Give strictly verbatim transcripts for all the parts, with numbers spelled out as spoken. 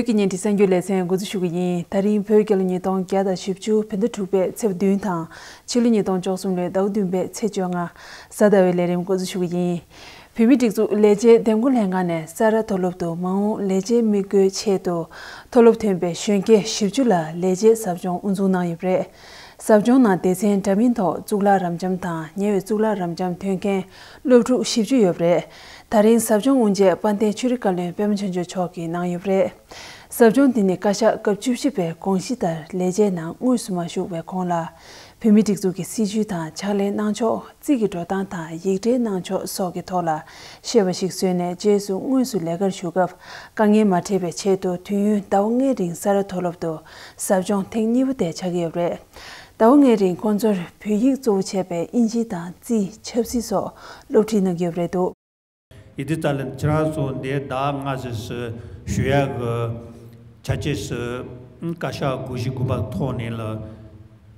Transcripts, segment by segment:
བོད་ཀྱི་བརྙན་འཕྲིན་གསར་འགྱུར་ལེ་ཚན་འགོ་འཛུགས་ཞུ་གི་ཡིན། ད་རིང་བོད་རྒྱལ་ལོ་ཉིས་སྟོང་བརྒྱ་དང་བཞི་བཅུ་བོད་ཟླ་དྲུག་པའི་ཚེས་བདུན་དང་ཕྱི་ལོ་ཉིས་སྟོང་བཅུ་གསུམ་ལོའི་ཟླ་བ་བདུན་པའི་ཚེས་བཅོ་ལྔ། གཟའ་ཟླ་བའི་ལས་རིམ་འགོ་འཛུགས་ཞུ་གི་ཡིན། བོད་མིའི་སྒྲིག་འཛུགས་ལས་བྱེད་འདེམས་བསྐོ་ལྷན་ཁང་ནས་ས་རཱ་མཐོ་སློབ་ཏུ་མ་འོངས་ལས་བྱེད་དམིགས་བཀོད་ཆེད་དུ་མཐོ་སློབ་ཐོན་པའི་གཞོན་སྐྱེས་བཞི་བཅུ་ལ་ལས་བྱེད་ཟབ་སྦྱོང་དབུ་འཛུགས་གནང་ཡོད་པ་རེད། ཟབ་སྦྱོང་ནང་སྡེ་ཚན་འདྲ་མིན་ཐོག་གཙུག་ལག་རབ་འབྱམས་དང་ཉེ་བའི་གཙུག་ལག་རབ་འབྱམས་ཐོན་མཁན་སློབ་ཕྲུག་བཞི་བཅུ་ཡོད་པ་རེད། ད་རིང་ཟབ་སྦྱོང་དབུ་འབྱེད་དཔལ་ལྡན་ཆོས་རིག་བཀའ་བློན་པད་མ་ཆོས་འབྱོར་མཆོག་གིས་གནང་ཡོད་པ་རེད། ཟབ་སྦྱོང་འདི་ནི་བཀའ་ཤག་སྐབས་བཅུ་བཞི་པའི་དགོངས་གཞི་ལྟར་ལས་བྱེད་ནང་དངོས་སུ་མ་ཞུགས་པའི་གོང་ལ། བོད་མིའི་སྒྲིག་འཛུགས་ཀྱི་སྲིད་བྱུས་དང་ཕྱག་ལས་གནང་ཕྱོགས། རྩིས་ཀྱི་འགྲོ་སྟངས་དང་ཡིག་ཕྲེང་གནང་ཕྱོགས་སོགས་ཀྱི་ཐོག་ལ་ཤེས་པ་ཞིག་བཟོས་ནས། རྗེས་སུ་དངོས་སུ་ལས་ཀར་ཞུགས་སྐབས་དཀའ་ངལ་མ་འཕྲད་པའི་ཆེད་དུ། དུས་ཡུན་ཟླ་བ་ལྔའི་རིང་ས་རཱ་མཐོ་སློབ་ཏུ་ཟབ་སྦྱོང་ཐེངས་གཉིས་པ་དེ་ཆགས་ཀྱི་ཡོད་པ་རེད། ཟླ་བ་ལྔའི་རིང་ཁོང་ཚོར་བོད་ཡིག་གཙོ་བོ་བྱས་པའི་དབྱིན་ཇི་དང་རྩིས། ཆབ་སྲིད་སོགས་སློབ་ཁྲིད་གནང་གི་ཡོད་པ་རེད་འདུག་ཡིན་དུས་ཙམ་ལ་ཁྱེད་རང་ཚོ་འདི་ཟླ་ལྔ་ཙམ་ཞིག་ཞུ་ཡག་གི་ཆ་རྐྱེན་ཞིག་བཀའ་ཤག་དགོངས་གཞི་དགོངས་པ་ཐོག་ནས་ལ་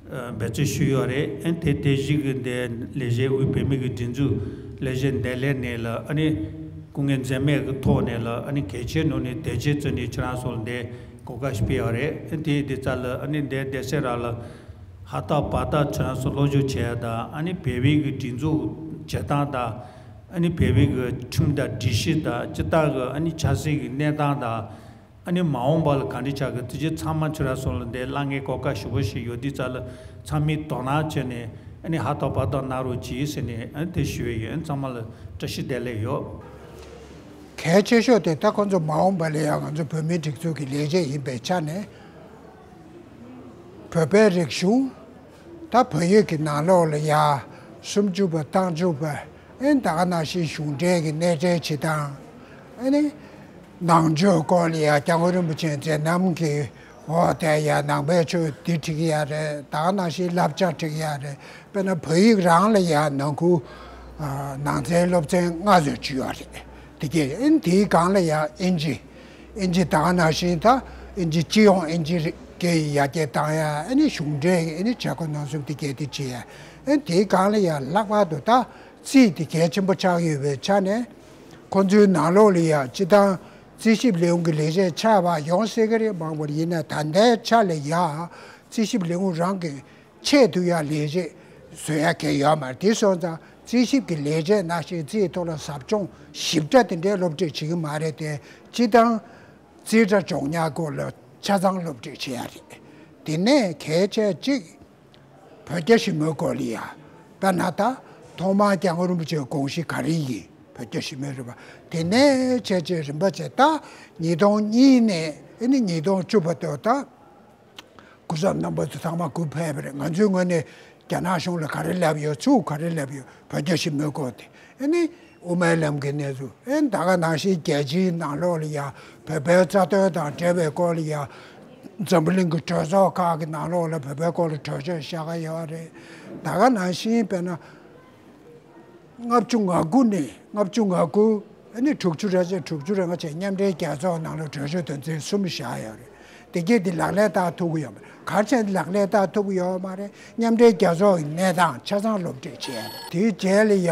འབད་བརྩོན་ཞུས་ཡོད་རེད། ཨ་ནི་དེ་དེ་བཞིན་གྱི་འདི་ལས་བྱེད་དབུས་བོད་མི་གི་སྒྲིག་འཛུགས་ལས་བྱེད་འདེམས་ལྷན་ནས་ལ། ཨ་ནི་སྐུ་ངལ་འཛེམས་མེད་ཀྱི་ཐོག་ནས་ལ། ཨ་ནི་གལ་ཆེ་ནོ་ནས་དེ་རྗེས་བརྩོན་ནས་ཁྱེད་རང་ཚོ་ལ་འདི་གོ་སྐབས་ཤིག་སྤྲད་ཡོད་རེད། ཨ་ནི་དེ་དེ་ཙམ་ལ་ཨ་ནི་འདི་སྡེ་ཚན་རང་ལ་ཧ་ཐག་པ་ཐག་ཁྱེད་རང་ཚོ་སློབ་སྦྱོང་བྱས་དང་། ཨ་ནི་བོད་པའི་གི་སྒྲིག་འཛུགས་བྱེད་སྟངས་དང་། ཨ་ནི་བོད་པའི་གི་ཁྲིམས་དང་སྒྲིག་གཞི་དང་སྤྱི་བཏང་གི་ཨ་ནི་ཆབ་སྲིད་ཀྱི་གནས་སྟངས་དང་། ཨ་ནི་མ་འོངས་པ་ལ་ག་འདྲ་ཆགས་ཀྱི་དེ་ཚོ་ཚང་མ་ཁྱེད་རང་ཚོ་ལ་འདི་གླེང་མཁན་གོ་སྐབས་ཞེ་པོ་ཞིག་ཡོད་དུས་ཙམ་ལ་ཚང་མས་དོ་སྣང་བྱས་ནས་ཨ་ནི་ཧ་ཐག་པ་ཐག་གནང་རོགས་གྱིས་ཟེར་ནས་ཨ་ནི་དེ་ཞུ་ཡས་ཡིན། ཚང་མ་ལ་བཀྲ་ཤིས་བདེ་ལེགས་ཡོད། གལ་ཆེ་ཤོས་དེ་ད་ཁོང་ཚོ་མ་འོངས་པ་ལ་ཡང་ང་ཚོ་བོད་མིའི་སྒྲིག་འཛུགས་ཀྱི་ལས་བྱེད་ཡིན་པའི་ཆ་ནས། བོད་པའི་རིག་གཞུང་། ད་བོད་ཡིག་གི་ནང་ལོགས་ལ་ཡ་སུམ་ཅུ་པ་རྟགས་འཇུག་པ། ཨེ་ད་ག་ནང་བཞིན་གཞུང་འབྲེལ་གྱི་གནས་འབྲེལ་བྱེད་སྟངས། ཨེ་ནི་ནང་ཆོས་སྐོར་ལ་ཡ་སྐྱབས་མགོན་རིན་པོ་ཆེའི་མཛད་རྣམ་གྱི་འོག་དེ་ཡ་ནང་པའི་ཆོས་འདི་ཁྲིད་ཀྱི་ཡ་རེད། ད་ག་ནང་བཞིན་བསླབ་བྱ་ཁྲིད་ཀྱི་ཡ་རེད། དཔེར་ན་བོད་ཡིག་རང་ལ་ཡ་ནང་ཁུལ་ནང་ཚན་སློབ་ཚན་ལྔ་ཙམ་ཅིག་ཡོད་རེད། དེ་གས་ཨེ་ནི་དེའི་སྒང་ལ་ཡ་ཨིན་ཇི། ཨིན་ཇི་ད་ག་ནང་བཞིན་ད་ཨིན་ཇི་སྤྱི་ཡོངས་ཨིན་ཇི་སྐད་ཡར་རྒྱས་བཏང་ཡ། ཨ་ནི་གཞུང་འབྲེལ་ཨ་ནི་བྱེད་སྒོ་ནང་གསུམ་དེ་གས་དེ་བྱེད་ཡ། ཨ་ནི་དེའི་སྒང་ལ་ཡ་ལྷག་པར་དུ་ད་རྩིས་དེ་གལ་ཆེན་པོ་ཆགས་ཡོད་པའི་ཆ་ནས། ཁོང་ཚོའི་ནང་ལོགས་ལ་ཡ་སྤྱི་བཏང་རྩིས་ཞིབ་ལས་ཁུངས་ཀྱི་ལས་བྱེད་ཆགས་པ་ཡོང་སྲིད་ཀྱི་རེད། མང་པོར་ཡིན་ན་ད་ལྟའི་ཆ་ལ་ཡ་རྩིས་ཞིབ་ལས་ཁུངས་རང་གི་ཆེད་དུ་ཡ་ལས་བྱེད་བཟོ་ཡ་གལ་ཡོད་མ་རེད། དེ་སོང་ཙང་རྩིས་ཞིབ་ཀྱི་ལས་བྱེད་ནང་བཞིན་རྩིས་ཐོག་ལ་ཟབ་སྦྱོང་ཞིབ་ཕྲ་དེ་འདྲའི་སློབ་ཁྲིད་བྱེད་ཀྱི་མ་རེད་དེ། སྤྱི་བཏང་རྩིས་ཁྲ་སྦྱོང་ཡག་སྐོར་ལ་ཆ་ཚང་སློབ་ཁྲིད་བྱེད་ཡ་རེད། དེ་ནས་གལ་ཆེ་གཅིག་བོད་རྒྱ་ཞི་མོལ་སྐོར་ལ་ཡ། དཔེར་ན་ད་ཐོག་མར་སྐྱབས་མགོན་རིན་པོ་ཆེའི་དགོངས་གཞི་ག་རེ་ཡིན། བོད་རྒྱ་ཞི་མོལ་རེད་པ། དེ་ནས་བྱས་རྗེས་རིམ་པ་བྱས་ད་ཉིས་སྟོང་གཉིས་ནས་ཨ་ནི་ཉིས་སྟོང་བཅུ་བར་དུ་ད། སྐུ་ཚབ་རྣམ་པ་ཚོ་ཚང་མ་སྐུ་ཕེབས་པ་རེད། ང་ཚོའི་ངོས་ནས་རྒྱ་ནག་གཞུང་ལ་ག་རེ་ལབ་ཡོད། ཚུར་ག་རེ་ལབ་ཡོད། བོད་རྒྱ་ཞི་མོལ་སྐོར་དེ། ཨ་ནི་དབུ་མའི་ལམ་གྱི་གནས་ཚུལ། ཨེ་ད་ག་ནང་བཞིན་རྒྱལ་སྤྱིའི་ནང་ལོགས་ལ་ཡ་བོད་པའི་རྩ་དོན་དང་འབྲེལ་བའི་སྐོར་ལ་ཡ་འཛམ་བུ་གླིང་གི་གྲོས་ཚོགས་ཁག་གི་ནང་ལོགས་ལ་བོད་པའི་སྐོར་ལ་གྲོས་ཆོད་བཞག་གི་ཡོད་རེད། ད་ག་ནང་བཞིན་དཔེར་ན། ལྔ་བཅུ་ང་དགུ་ནས་ལྔ་བཅུ་ང་དགུ། ཨ་ནི་དྲུག་ཅུ་རེ་གཅིག་དྲུག་ཅུ་རེ་ལྔ་བཅས་མཉམ་འབྲེལ་རྒྱལ་ཚོགས་ནང་ལ་གྲོས་ཆོད་དོན་ཚན་གསུམ་བཞག་ཡོད་རེད། དེ་གས་དེ་ལག་ལེན་བསྟར་ཐུབ་ཀྱི་ཡོད་མ་རེད། ག་རེ་བྱས་ནས་ལག་ལེན་བསྟར་ཐུབ་ཀྱི་ཡོད་མ་རེད། མཉམ་འབྲེལ་རྒྱལ་ཚོགས་ཀྱི་གནས་སྟངས་ཆ་ཚང་སློབ་ཁྲིད་བྱས་རེད། དེའི་རྗེས་ལ་ཡ་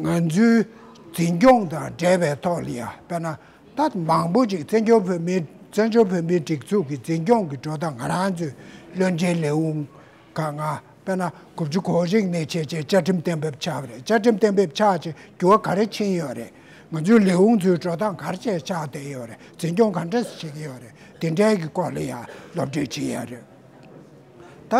ང་ཚོའི་འཛིན་སྐྱོང་དང་འབྲེལ་བའི་ཐོག་ལ་ཡ་དཔེར་ན་ད་མང་པོ་ཅིག་བཙན་བྱོལ་བོད་མིའི་བཙན་བྱོལ་བོད་མིའི་སྒྲིག་འཛུགས་ཀྱི་འཛིན་སྐྱོང་གི་འགྲོ་སྟངས་ང་རང་ཚོའི་བློན་ཆེན་ལས་ཁུངས་ཁག་ལྔ། དཔེར་ན་དགུ་བཅུ་གོ་གཅིག་ནས་བྱས་རྗེས་བཅའ་ཁྲིམས་གཏན་འབེབས་ཆགས་པ་རེད། བཅའ་ཁྲིམས་གཏན་འབེབས་ཆགས་རྗེས་འགྱུར་བ་ག་རེ་ཕྱིན་ཡོད་རེད། ང་ཚོའི་ལས་ཁུངས་ཚོའི་འགྲོ་སྟངས་ག་རེ་བྱས་ཆགས་བསྡད་ཡོད་རེད། འཛིན་སྐྱོང་ག་འདྲ་བྱེད་ཀྱི་ཡོད་རེད། དེ་འདྲའི་གི་སྐོར་ལ་ཡང་སློབ་ཁྲིད་བྱེད་ཡོད་རེད། ད་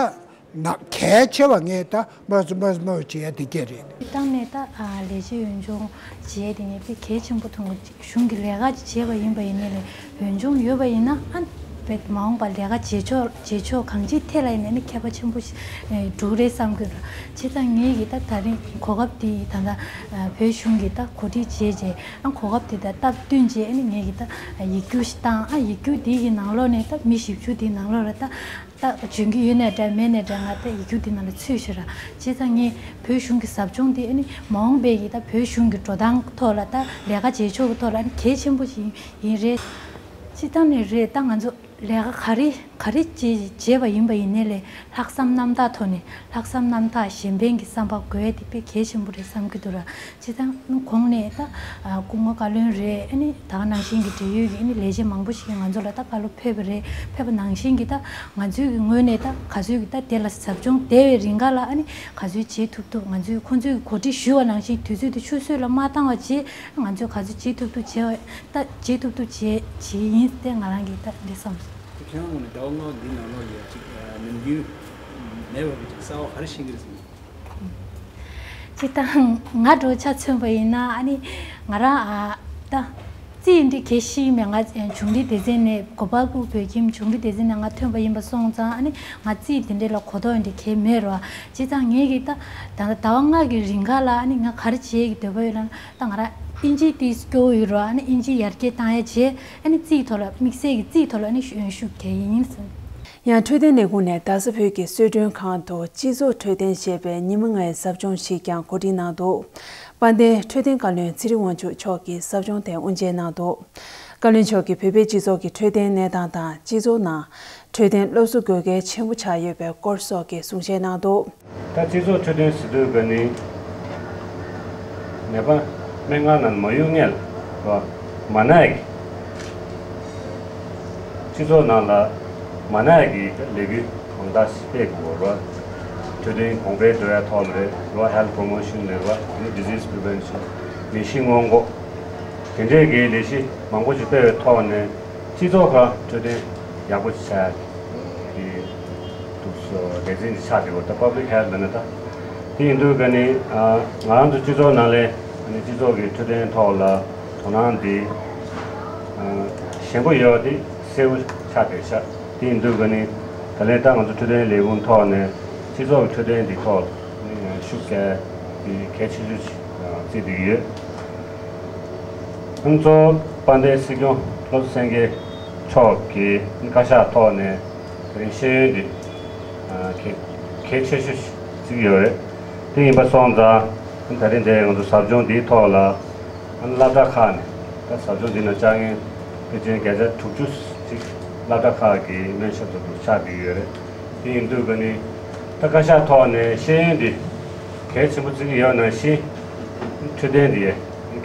ན་གལ་ཆེ་བ་ངས་ད་མོས་མོས་མོས་བྱེད་ཡ་དེ་གས་རེད། སྤྱིར་བཏང་ནས་ད་ཨ་ལས་བྱེད་འོས་སྦྱོང་བྱེད་ཡ་དེ་ངས་དཔེ་གལ་ཆེན་པོ་མཐོང་གི། གཞུང་གི་ལས་ཀ་ཅིག་བྱས་པ་ཡིན་པ་ཡིན་ནའི་ལས་འོས་སྦྱོང་ཡོད་པ་ཡིན་ན་ཨ་དཔེ་མ་འོངས་པར་ལས་ཀ་བྱེད་ཕྱོགས་བྱེད་ཕྱོགས་གང་ཅིའི་ཐད་ལ་ཡིན་ནའི་ཁྱད་པར་ཆེན་པོ་ཞིག་འགྲོ་གི་རེད་བསམ་གྱི་འདུག་བྱས་ཙང་ངེད་ཀྱིས་ད་ད་རིང་གོ་སྐབས་འདི་ད་ལྟ་བོད་གཞུང་གིས་ད་གོ་སྒྲིག་བྱས་རྗེས་ཨ་གོ་སྐབས་འདི་དང་སྟབས་བསྟུན་བྱས་ཨ་ནི་ངེད་ཀྱིས་ད་ཡིག་རྒྱུགས་ཤིག་བཏང་། ཨ་ཡིག་རྒྱུགས་འདི་གི་ནང་ལོགས་ནས་ད་མི་བཞི་བཅུ་འདིའི་ནང་ལོགས་ལ་ད་ད་འཇོན་གྱི་ཡོད་ནའི་འདྲ་མེད་ནའི་འདྲ་ང་ད་ཡིག་རྒྱུགས་འདི་ནང་ལ་ཚུད་ཤག་ར། བྱས་ཙང་ངས་བོད་གཞུང་གི་ཟབ་སྦྱོང་འདི་ཨ་ནི་མ་འོངས་པའི་གི་ད་བོད་གཞུང་གི་འགྲོ་སྟངས་ཐོག་ལ་ད་ལས་ཀ་བྱེད་ཕྱོགས་ཀྱི་ཐོག་ལ་ཨ་ནི་གལ་ཆེན་པོ་ཞིག་ཡིན་རེད། སྤྱིར་བཏང་ནས་རེད། ད་ང་ཚོ་ ལས་ཀ་ག་རེ་ག་རེ་བྱེད་བྱེད་པ་ཡིན་པ་ཡིན་ནའི་ལས་ལྷག་བསམ་རྣམ་དག་ཐོག་ནས་ལྷག་བསམ་རྣམ་དག་གཞན་ཕན་གྱི་བསམ་པ་དགོས་ཡ་དེ་དཔེ་གལ་ཆེན་པོ་རེད་བསམ་གྱི་འདུག་ར། བྱས་ཙང་གོང་ནས་ད་སྐུ་ངོ་བཀའ་བློན་རེད། ཨ་ནི་ད་ག་ནང་བཞིན་གྱི་འབྲེལ་ཡོད་ཀྱི་ཨ་ནི་ལས་བྱེད་མང་པོ་ཞིག་གིས་ང་ཚོ་ལ་ད་བཀའ་སློབ་ཕེབས་པ་རེད། ཕེབས་པ་ནང་བཞིན་གྱི་ད་ང་ཚོའི་གི་ངོས་ནས་ད་ག་ཚོད་ཀྱི་ད་དེ་ལ་ཟབ་སྦྱོང་བསྡད་པའི་རིང་ག་ལ་ཨ་ནི་ག་ཚོད་བྱེད་ཐུབ་ཐུབ། ང་ཚོས་ཁོང་ཚོས་གི་གོ་སྒྲིག་ཞུས་པ་ནང་བཞིན་དུས་ཚོད་དེ་ཆུད་ཟོས་ལ་མ་བཏང་བ་བྱས། ང་ཚོས་ག་ཚོད་བྱེད་ཐུབ་ཐུབ་བྱས་པ། ད་བྱེད་ཐུབ་ཐུབ་བྱེད་བྱེད་ཡིན་ཏེ་ང་རང་གིས་ད་འདི་བསམ་སོང་། ཁྱེད་རང་ངོས་ནས་ཟླ་བ་ལྔ་འདི་ནང་ལོགས་ལ་ཅིག་ནམ་རྒྱུན་མེད་པ་གི་ཅིག་གསར་བ་ག་རེ་ཤེས་ཀྱི་རེད་ཟེར་ན། ཅིག་ད་ང་འདྲ་བོ་ཆ་མཚོན་པ་ཡིན་ན་ཨ་ནི་ང་རང་ཨ་ད་རྩིས་འདི་གལ་ཤེས་མེད། ང་ཆུང་དུས་སྡེ་ཚན་ནས་གོ་པལ་པུར་བོད་ཁྱིམ་ཆུང་དུས་སྡེ་ཚན་ནས་ང་ཐོན་པ་ཡིན་པ་སོང་ཙང་ཨ་ནི་ང་རྩིས་འདི་འདྲ་ལ་གོ་རྟོགས་འདི་གལ་མེད་རོ། བྱས་ཙང་ངས་གི་ད་ད་ཟླ་བ་ལྔ་གི་རིང་ག་ལ་ཨ་ནི་ང་ག་རེ་བྱེད་ཀྱི་འདོད་པ་ཡོད་ལབ་ན། ད་ང་རང་ཨིན་ཇི་ཏིས་སྐྱོ་བོ་ཡོད་རོ། ཨ་ནི་ཨིན་ཇི་ཡར་རྒྱས་བཏང་ཡ་བྱས། ཨ་ནི་རྩིས་ཐོག་ལ་དམིགས་བསལ་གྱི་རྩིས་ཐོག་ལ་ཨ་ནི་ཤུ་ཤུགས་རྒྱག་གི་ཡིན་ཟེར། ཡང་འཕྲོད་བསྟེན་ལས་ཁུངས་ནས་རྡ་ས་བོད་ཀྱི་གསོལ་མགྲོན་ཁང་དུ་སྤྱི་ཚོགས་འཕྲོད་བསྟེན་ཞེས་པའི་ཉི་མ་ལྔའི་ཟབ་སྦྱོང་ཞིག་ཀྱང་གོ་སྒྲིག་གནང་འདུག་དཔལ་ལྡན་འཕྲོད་བསྟེན་བཀའ་བློན་ཚེ་རིང་དབང་ཕྱུག་མཆོག་གིས་ཟབ་སྦྱོང་དེ་དབུ་འབྱེད་གནང་འདུག་བཀའ་བློན་མཆོག་གིས་བོད་པའི་སྤྱི་ཚོགས་ཀྱི་འཕྲོད་བསྟེན་གནས་སྟངས་དང་སྤྱི་ཚོགས་ནང་འཕྲོད་བསྟེན་སློབ་གསོ་དགོས་གལ་ཆེན་པོ་ཆགས་ཡོད་པའི་སྐོར་སོགས་ཀྱི་གསུང་བཤད་གནང་འདུག་ད་སྤྱི་ཚོགས་འཕྲོད་བསྟེན་ཟེར་དུས་ཀ་ནི་ནད་པ་སྨན་ཁང་ནང་མ་ཡོང་སྔོན་ལ་མ་ན་ཡ་གི་སྤྱི་ཚོགས་ནང་ལ་མ་ན་ཡ་གི་ལས་འགུལ་གང་དག་ཞིག་སྤེལ་དགོས་ར། འཕྲོད་བསྟེན་གོང་འཕེལ་འགྲོ་ཡ་ཐོག་ལ་རེད་ར། Health Promotion ལབ་ར། ཨ་ནི་Disease Prevention ནད་གཞི་སྔོན་འགོག་དེ་འདྲས་ཀྱི་ལས་གཞི་མང་པོ་ཞིག་སྤེལ་བའི་ཐོག་ནས་སྤྱི་ཚོགས་ཁག་འཕྲོད་བསྟེན་ཡག་པོ་ཞིག་བྱ་ཡ་གི་འདུག་སོ། སྡེ་ཚན་ཅིག་ཆགས་བསྡད་ཡོད། ད་Public Health ལབ་ན་ད་དེ་ཡིན་དུས་ཀ་ནི་ང་རང་ཚོ་སྤྱི་ཚོགས་ནང་ལས་ཨ་ནི་སྤྱི་ཚོགས་ཀྱི་འཕྲོད་བསྟེན་ཐོག་ལ་དོ་སྣང་དེ་ཞན་པོ་ཡོད་པ་དེ་གསལ་པོ་ཆགས་བསྡད་ཤག་དེ་ཡིན་དུས་ཀ་ནི་ད་ལན་ད་ང་ཚོ་འཕྲོད་བསྟེན་ལས་ཁུངས་ཐོག་ནས་སྤྱི་ཚོགས་ཀྱི་འཕྲོད་བསྟེན་དེ་ཐོག་ནས་ཤུགས་རྒྱག་དེ་གལ་ཆེ་ཤོས་ཅིག་བརྩིས་བསྡད་ཀྱི་ཡོད། ང་ཚོ་དཔལ་ལྡན་སྲིད་སྐྱོང་བློ་བཟང་སེང་གེ་མཆོག་གིས་བཀའ་ཤག་ཐོག་ནས་དེ་རིང་ཤེས་ཡོན་འདི་གལ་གལ་ཆེ་ཤོས་ཤིག་བརྩི་གི་ཡོད་རེད། དེ་ཡིན་པ་སོང་ཙང་ད་རིང་འདིར་ང་ཚོ་ཟབ་སྦྱོང་འདིའི་ཐོག་ལ་སློབ་གྲྭ་ཁག་ནས་ད་ཟབ་སྦྱོང་འདི་ནང་བཅར་མཁན་ཕལ་ཆེར་བརྒྱ་ཆ་དྲུག་ཅུ་ཅིག་སློབ་གྲྭ་ཁག་གི་སྨན་ཞབས་ཚོགས་འདུ་ཆགས་བསྡད་ཀྱི་ཡོད་རེད། དེ་ཡིན་དུས་ཀ་ནི་ད་བཀའ་ཤག་ཐོག་ནས་ཤེས་ཡོན་འདི་གལ་ཆེན་པོ་བརྩི་གི་ཡོད་ནང་བཞིན་འཕྲོད་བསྟེན་འདི་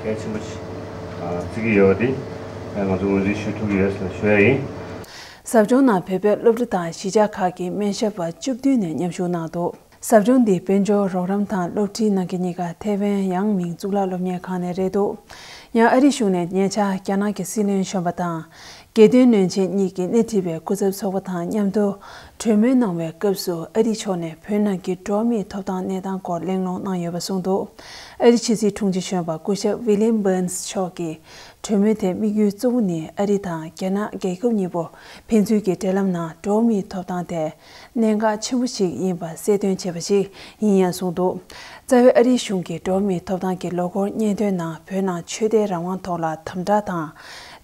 གལ་ཆེན་པོ་ཞིག་བརྩི་གི་ཡོད་པ་འདི་ང་ཚོ་ངོས་འཛིན་ཞུ་ཐུབ་ཀྱི་ཡོད་ཟེར་ཞུ་ཡ་ཡིན། ཟབ་སྦྱོང་ནང་བོད་པའི་སློབ་གྲྭ་དང་གཞིས་ཆགས་ཁག་གི་སྨན་ཞབས་པ་བཅུ་བདུན་ནས་མཉམ་ཞུགས་གནང་འདུག་ཟབ་སྦྱོང་འདི་དཔལ་འབྱོར་རོགས་རམ་དང་སློབ་ཁྲིད་གནང་མཁན་གཉིས་ཀ་ཐེ་ཝན་ཡང་མིང་གཙུག་ལག་སློབ་གཉེར་ཁང་ནས་རེད་འདུག་ཡང་ཨ་རིའི་གཞུང་ནས་ཉེ་ཆར་རྒྱ་ནག་གི་སྲིད་བློན་གཞོན་པ་དང་། དགེ་འདུན་བློན་ཆེན་གཉིས་ཀྱིས་སྣེ་ཁྲིད་པའི་སྐུ་ཚབ་ཚོགས་པ་དང་མཉམ་དུ་གྲོས་མོལ་གནང་བའི་སྐབས་སུ་ཨ་རིའི་ཕྱོགས་ནས་བོད་ནང་གི་འགྲོ་བ་མིའི་ཐོབ་ཐང་གནས་སྟངས་སྐོར་གླེང་སློང་གནང་ཡོད་པ་གསུངས་འདུག་ཨ་རིའི་ཕྱི་སྲིད་དྲུང་ཆེ་གཞོན་པ་སྐུ་ཞབས་ཝི་ལི་ཡམ་བྷར་ནས་མཆོག་གིས་གྲོས་མོལ་དེའི་དམིགས་ཡུལ་གཙོ་བོ་ནི་ཨ་རི་དང་རྒྱ་ནག་རྒྱལ་ཁབ་གཉིས་པོ་ཕན་ཚུན་གྱི་འབྲེལ་ལམ་ནང་འགྲོ་བ་མིའི་ཐོབ་ཐང་དེ་གནད་འགག་ཆེན་པོ་ཞིག་ཡིན་པ་གསལ་སྟོན་བྱས་པ་ཞིག་ཡིན་ཡང་གསུངས་འདུག་རྩ་བའི་ཨ་རིའི་གཞུང་གིས་འགྲོ་བ་མིའི་ཐོབ་ཐང་གི་ལོ་འཁོར་སྙན་ཐོའི་ནང་བོད་ནང་ཆོས་དད་རང་དབང་ཐོག་ལ་དམ་དྲག་དང་།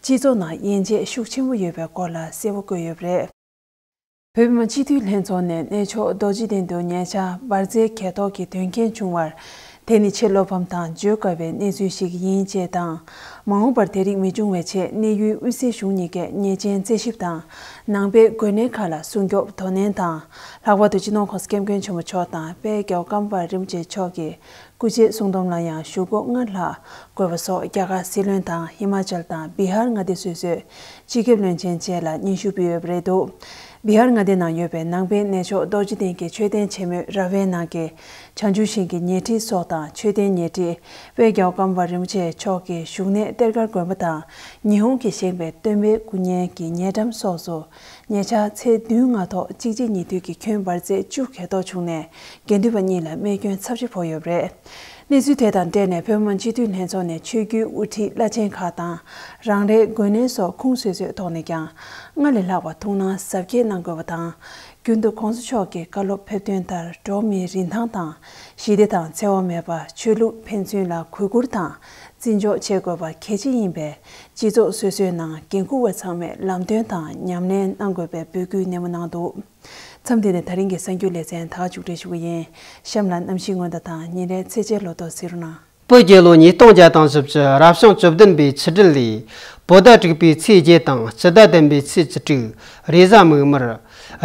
སྤྱི་ཚོགས་ནང་དབྱེ་འབྱེད་ཤུགས་ཆེན་པོ་ཡོད་པའི་སྐོར་ལ་གསལ་པོ་བཀོད་ཡོད་པ་རེད། བོད་མི་མང་སྤྱི་འཐུས་ལྷན་ཚོགས་ནས་གནས་མཆོག་རྡོ་རྗེ་གདན་དུ་ཉེ་ཆར་འབར་རྫས་གས་གཏོར་གྱི་དོན་རྐྱེན་བྱུང་བར། དེ་ནི་ཆེས་བློ་ཕམ་དང་བརྗོད་དཀའ་བའི་གནས་ཚུལ་ཞིག་ཡིན་ཅེས་དང་། མ་འོངས་པར་དེ་རིགས་མི་འབྱུང་བའི་ཆེད་གནས་ཡུལ་དབུས་སའི་གཞུང་གཉིས་ཀས་ཉེས་ཅན་རྩད་ཞིབ་དང་། ནང་པའི་དགོན་གནས་ཁག་ལ་སྲུང་སྐྱོབ་དོ་ནན་དང་། ལྷག་པར་དུ་སྤྱི་ནོར་༸གོང་ས་༸སྐྱབས་མགོན་ཆེན་པོ་མཆོག་དང་དཔལ་རྒྱལ་བ་ཀརྨ་པ་རིན་པོ་ཆེ་མཆོག་གི་སྐུ་ཕྱྭའི་གསུང་འདོམས་ལ་ཡང་ཞུ་སྒོ་སྔར་ལྷག་དགོས་པ་སོགས་རྒྱ་གར་སྲིད་བློན་དང་ཧི་མ་ཅལ་དང་བི་ཧར་མངའ་སྡེ་སོ་སོའི་སྤྱི་ཁྱབ་བློན་ཆེན་བཅས་ལ་སྙན་ཞུ་ཕུལ་ཡོད་པ་རེད་འདུག་བི་ཧར་མངའ་སྡེ་ནང་ཡོད་པའི་ནང་པའི་གནས་མཆོག་རྡོ་རྗེ་གདན་གྱི་མཆོད་རྟེན་ཆེན་མོའི་ར་བའི་ནང་གི་བྱང་ཆུབ་ཤིང་གི་ཉེ་འཁྲིས་སོགས་དང་མཆོད་རྟེན་ཉེ་འཁྲིས་དཔལ་རྒྱལ་བ་ཀརྨ་པ་རིན་པོ་ཆེ་མཆོག་གི་བཞུགས་གནས་གཏེར་སྒར་དགོན་པ་དང་ཉི་ཧོང་གི་བཞེངས་པའི་སྟོན་པའི་སྐུ་བརྙན་གྱི་ཉེ་འགྲམ་སོགས་སུ། ཉེ་ཆར་ཚེས་བདུན་སྔ་ཐོག་གཅིག་རྗེས་གཉིས་མཐུད་ཀྱིས་ཁྱོན་འབར་རྫས་བཅུ་གས་གཏོར་བྱུང་ནས་དགེ་འདུན་པ་གཉིས་ལ་རྨས་སྐྱོན་ཚབས་ཆེ་ཕོག་ཡོད་པ་རེད། གནས་ཚུལ་དེ་དང་འབྲེལ་ནས་བོད་མི་མང་སྤྱི་འཐུས་ལྷན་ཚོགས་ནས་ཆོས་བརྒྱུད་དབུ་ཁྲིད་བླ་ཆེན་ཁག་དང་རང་རེའི་དགོན་གནས་སོགས་ཁུངས་སོ་སོའི་ཐོག་ནས་ཀྱང་སྔར་ལས་ལྷག་པ་ཐུགས་སྣང་གཟབ་རྒྱས་གནང་དགོས་པ་དང་། རྒྱུན་དུ་༸གོང་ས་མཆོག་གི་བཀའ་སློབ་ཕེབས་དོན་ལྟར་འགྲོ་བ་མིའི་རིན་ཐང་དང་ཞི་བདེ་དང་འཚེ་བ་མེད་པ་ཆོས་ལུགས་ཕན་ཚུན་ལ་གུས་བཀུར་དང་བརྩི་འཇོག་བྱེད་དགོས་པ་གལ་ཆེ་ཡིན་པས། སྤྱི་ཚོགས་སོ་སོའི་ནང་འགན་འཁུར་བ་ཚང་མས་ལམ་སྟོན་དང་ཉམས་ལེན་གནང་དགོས་པའི་འབོད་སྐུལ་ནན་པོ་གནང་འདུག་མཚམས་འདི་ནས་ད་རིང་གི་གསར་འགྱུར་ལེ་ཚན་ད་ག་མཇུག་སྒྲིལ་ཞུ་གི་ཡིན། གཤམ་ལ་གནམ་གཤིས་སྔོན་བརྡ་དང་ཉིན་རེའི་ཚེས་བཅད་ལོ་ཐོ་གཟིགས་རོགས་གནང་། བོད་རྒྱལ་ལོ་ཉིས་སྟོང་བརྒྱ་དང་བཞི་བཅུ་རབ་བྱུང་བཅུ་བདུན་པའི་ཆུ་སྦྲུལ་ལོའི་བོད་ཟླ་དྲུག་པའི་ཚེས་བརྒྱད་དང་སྤྱི་ཟླ་བདུན་པའི་ཚེས་བཅུ་དྲུག་རེས་གཟའ་མིག་དམར།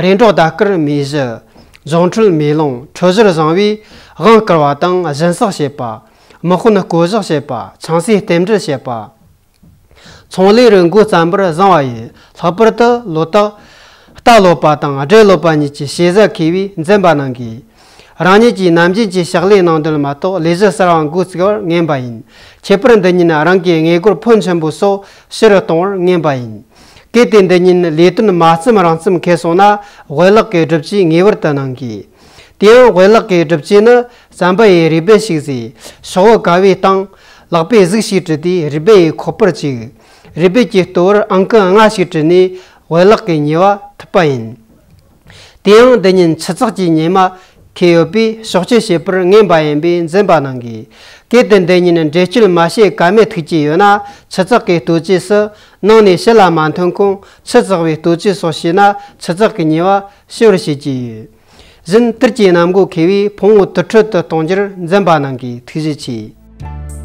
རེས་འགྲོགས་ཟླ་སྐར་མེ་བཞི། འབྱུང་འཕྲོད་མེ་ལོང་འཕྲོད་སྦྱོར་བཟང་བས་དབང་བསྐུར་བ་དང་སྦྱིན་སྲེག་བྱེད་པ། དམག་དཔོན་བསྐོ་གཞག་བྱེད་པ། ཆང་སའི་རྟེན་འབྲེལ་བྱེད་པ། ཚོང་ལས་རུ་འགོ་བརྩམ་པར་བཟང་བ་ཡིན། ལྷག་པར་དུ་ལོ་རྟགས་རྟ་ལོ་པ་དང་སྦྲེལ་ལོ་པ་གཉིས་ཀྱི་ཕྱེད་གཟའ་འཁེལ་བས་འཛེམ་པ་གནང་དགོས། རང་ཉིད་ཀྱིས་ནམ་རྒྱུན་གྱི་ཕྱག་ལས་གནང་འདོད་མ་གཏོགས་ལས་གཞི་གསར་བ་འགོ་བཙུགས་པར་ངན་པ་ཡིན། ཁྱད་པར་འདི་ཉིད་རང་གི་དངུལ་སྒོར་ཕོན་ཆེན་པོ་སོགས་ཕྱི་རུ་གཏོང་བར་ངན་པ་ཡིན། གལ་ཏེ་འདི་ཉིད་ལས་དོན་མ་བརྩམས་རང་བརྩམས་འཁེལ་སོང་ན་དབུ་ལག་གི་སྒྲུབ་བྱེད་ངེས་པར་དུ་གནང་དགོས། དེ་ཡང་དབུ་ལག་གི་སྒྲུབ་བྱེད་ནི་ཟམ་པ་ཡི་རུས་སྦལ་ཞིག་བཟོས། ཤོག་བུ་ཀ་བའི་སྟེང་ལག་པས་གཟུགས་ཤིག་བྲིས་ཏེ་རུས་སྦལ་ཡི་ཁོག་པར་བཅུག་རུས་སྦལ་གྱི་ལྟོ་བར་ཨང་ཀི་ལྔ་ཞིག་བྲིས་ནས་དབུ་ལག་གི་ཉེ་བ་ཐུབ་པ་ཡིན། དེ་ཡང་འདི་ཉིད་ཆུ་ཚགས་ཀྱི་ཉེ་མ་འཁེལ་ཡོད་པས་གཤོག་སྐྱེལ་བྱེད་པར་ངན་པ་ཡིན་པས་འཛེམ་པ་གནང་དགོས། གལ་ཏེ་འདི་ཉིད་འགྲེལ་བརྗོད་མ་བྱས་ཀ་མེད་ཐུག་གི་ཡོད་ན་ཆུ་ཚགས་ཀྱི་ལྟོ་ཆས་སུ་ནང་ནས་ཕྱི་ལ་མ་ཐོན་གོང་ཆུ་བཙགས་པའི་ལྟོ་ཆས་སོགས་བྱས་ན་ཆུ་ཚགས་ཀྱི་ཉེ་བ་ཞི་བར་བྱེད་ཀྱི་ཡོད། གཞན་དུར་གྱི་གནམ་སྒོ་འཁེལ་བས་ཕུང་བོ་དུར་ཁྲོད་དུ་གཏོང་རྒྱུར་འཛེམ་པ་གནང་དགོས། ཐུགས་རྗེ་ཆེ།